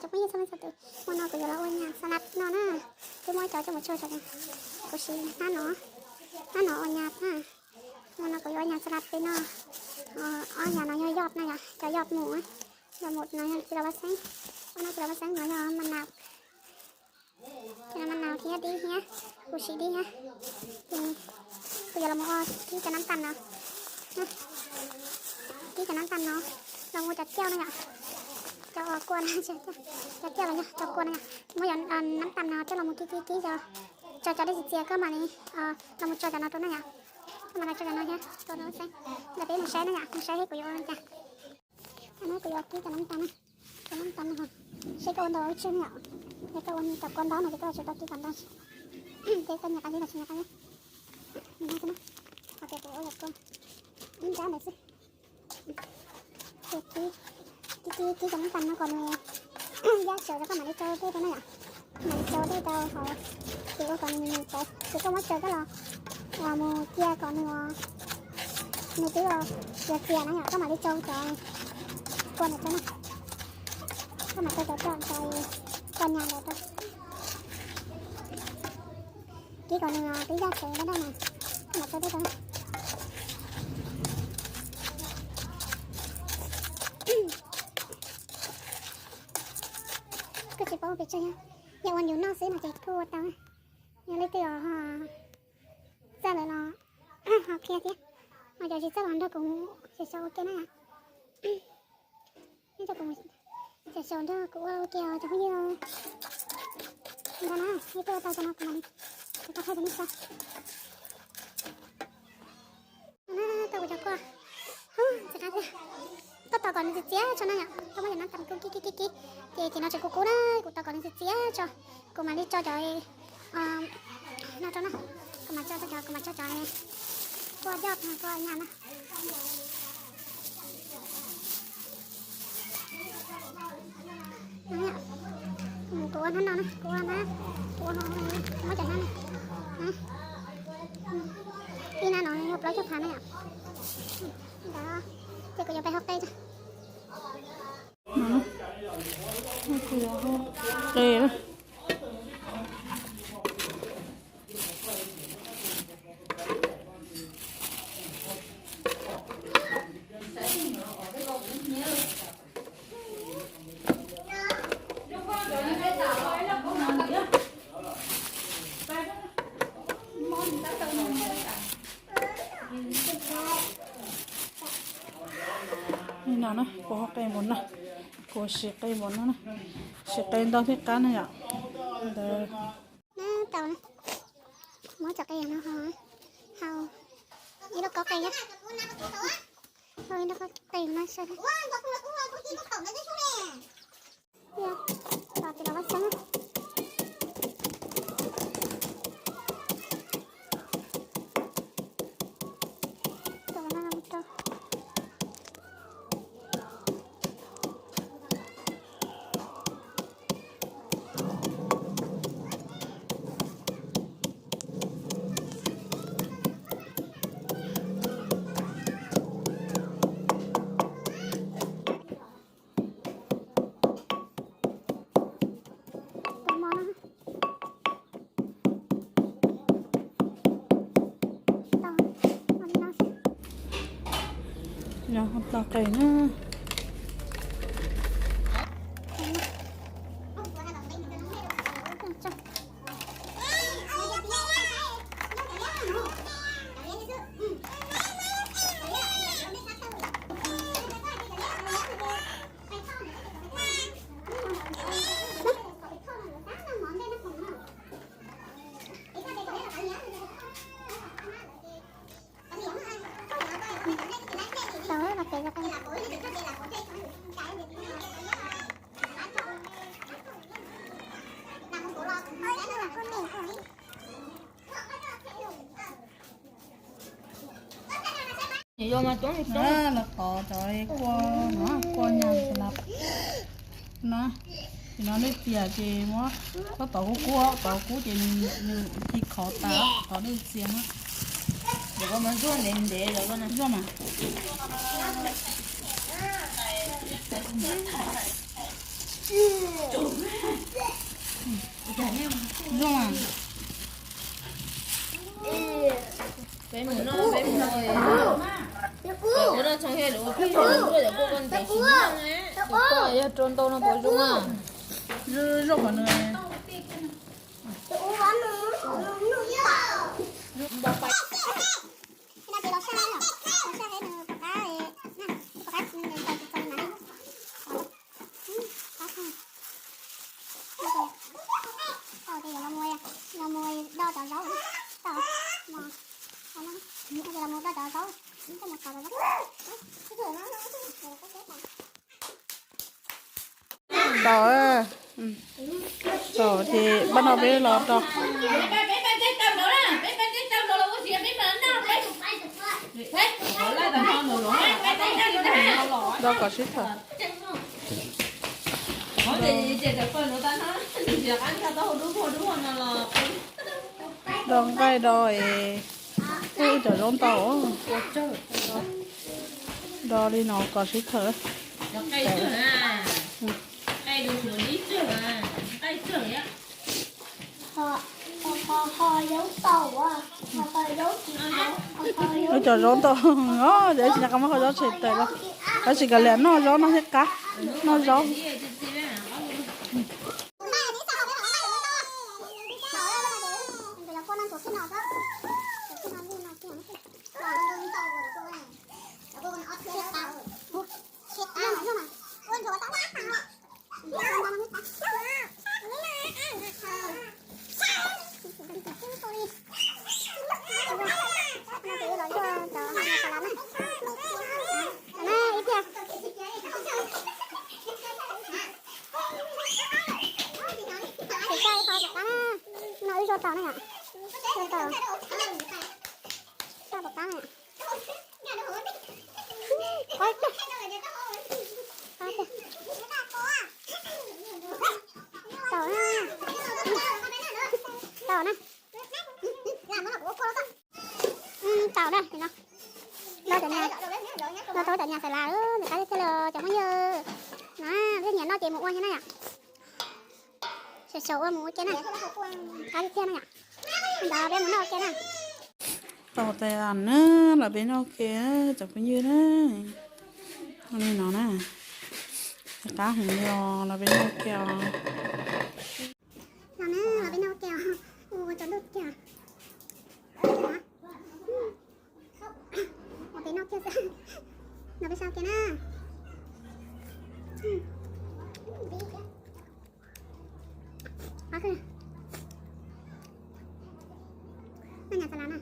Phooj ywg txhua leej txhua tus, hmo no kuv yuav los ua nyas xa laj no na. Twb muab cov coj mus tsau tsau, kuv siv hnab no, hnab no ua nyas na. Hmo no kuv yuav ua nyas xa laj peb no, ob yam no yog yoj na yom, cov yoj mus, yoj mus no yog txiv los vaj xeeb, ob no txiv los vaj xeeb no yog ma nas, cov no ma nas thiab dib thiab, kuv siv dib thiab. Ces kuv yuav los ua kib cov nab tas no, kib cov nab tas no los ua cov cauj na yom, cov uas kua no, cov cauj los yog cov kua no yom, muab cov nab tas no coj los mus kib kib kib, tso cov dej txias txias koj mam li los mus tso cov no rau na yom, koj mam los tso cov no thiab rau no xwb. Ntawd peb mus saib na yom, mus saib seb kuv yuav ua li cas. Kuv yuav kib cov nab tas na, cov nab tas no, seb koj ua ntau ua tsawg na yom, yog koj ua cov kua ntau no ces koj tsuas tau kib kom ntau, ces koj nyias qab li los tsis nyias qab li. Hais tias kuv ua cov kua ib nrab ntawd xwb. Ces kib, kib kib cov nab tas no kom nws yaj tsawv rau koj mam li tsau dej rau na yom, mam li tsau dej rau hauv, ces ua kom nws nws tsawv ces koj muab tsau coj los mus cia kom nws, nws twb yuav txias na yom, koj mam li tsau cov kua ntawd rau na, koj mam tsau cov cov kua nyas ntawd rau. Kib kom nws twb yaj tsawv dab dab na, koj mam tsau dej rau. Kuj tsis paub pes tsawg, yog ua yus noj xwb no ces kuj ua tau. Yog leej twg txawj lawm los ho qhia thiab, ho cov tsis txawj los nrog kuv xyaum xyaum ua ke na. Xyaum xyaum nrog kuv ua ua ke os cov phooj ywg. Ntawd na, ib pliag ua tau cov no kuv mam li, kuv tau thaij rau nej saib. Tau kuv cov kua, txiv qab tiag, koj tos kom nws txias txias tso na yom, koj muab cov nab tas kib kib kib kib, ces ces no tseem kub kub na, kuv tos kom nws txias txias tso, kuv mam li tso cov no rau na, kuv mam tso cov, kuv mam tso cov kua coj kua nyas na. Kuv ua hnab no na, kuv ua na, kuv ua, muab cov hnab no, ib hnab no yog plaub caug phav na yom. Ntawd ces kuv yuav pais hau qe. Qe na. Li no na, kuv hau qe mus noj, kuv siv qe mus noj na, siv qe ntau thiab qab na yom. Ntawd tau, muab cov qe no hau, hau ib lub kaub qe thiab, hau ib lub kaub qe no saib. Tos txiv los vaj xeeb. Tos no mus rau. Nyob tau qe na. Lawv tov cov kua no, kua nyas xas las no, ces no nej txias ces muab, koj tov kub kub, tov kub ces nws ci khov tas, tov dej txias na. Zuaj mas. Tus Peb mus noj, peb mus noj, ua noj tshoo thiab, ua pheej ua luaj cov kua koj ntev tsis noj na. Tus koj yog rau ntau no puas zoo na? Zoo qhov nws Tau, ces yuav los mus, los mus do cov zaub, tau, los mus do cov zaub, coj mus xaws cov zaub. Tau, tau ces npaj no peb los do. Do kom sib tawm. Do nqaij do es, ub, cov zaub ntau. Do li no kom sib tawm. Ub, cov zaub ntau, ces tsis nco qab muab qhov zaub tshem tawm los, tab sis kav liam noj zaub no thiaj qab, noj zaub. Ib tiag. Ces coj ib qho tom qab na, no wb zoo tau na yom, zoo tau, coj tom qab na yom. Qab tiag, qab tiag. Tau na, tau na. Tau na, no tau cov nyas xaws las, nws qab tiag tiag li cov phooj ywg. No peb nyiam noj ces mus ua thiab na yom. Xyaum xyaum ua mus ua ke na. Qab tiag tiag na yom. Ntawd peb mus noj ua ke na. Tau tas na, los peb noj ua ke cov phooj ywg na. Li no na, qab heev li os, los peb noj ua ke os. Los na, los peb noj ua ke os. Ua tsaus ntuj kiag. Los peb noj kiag xwb. Los peb sau kiag na. Noj nyas xav las na.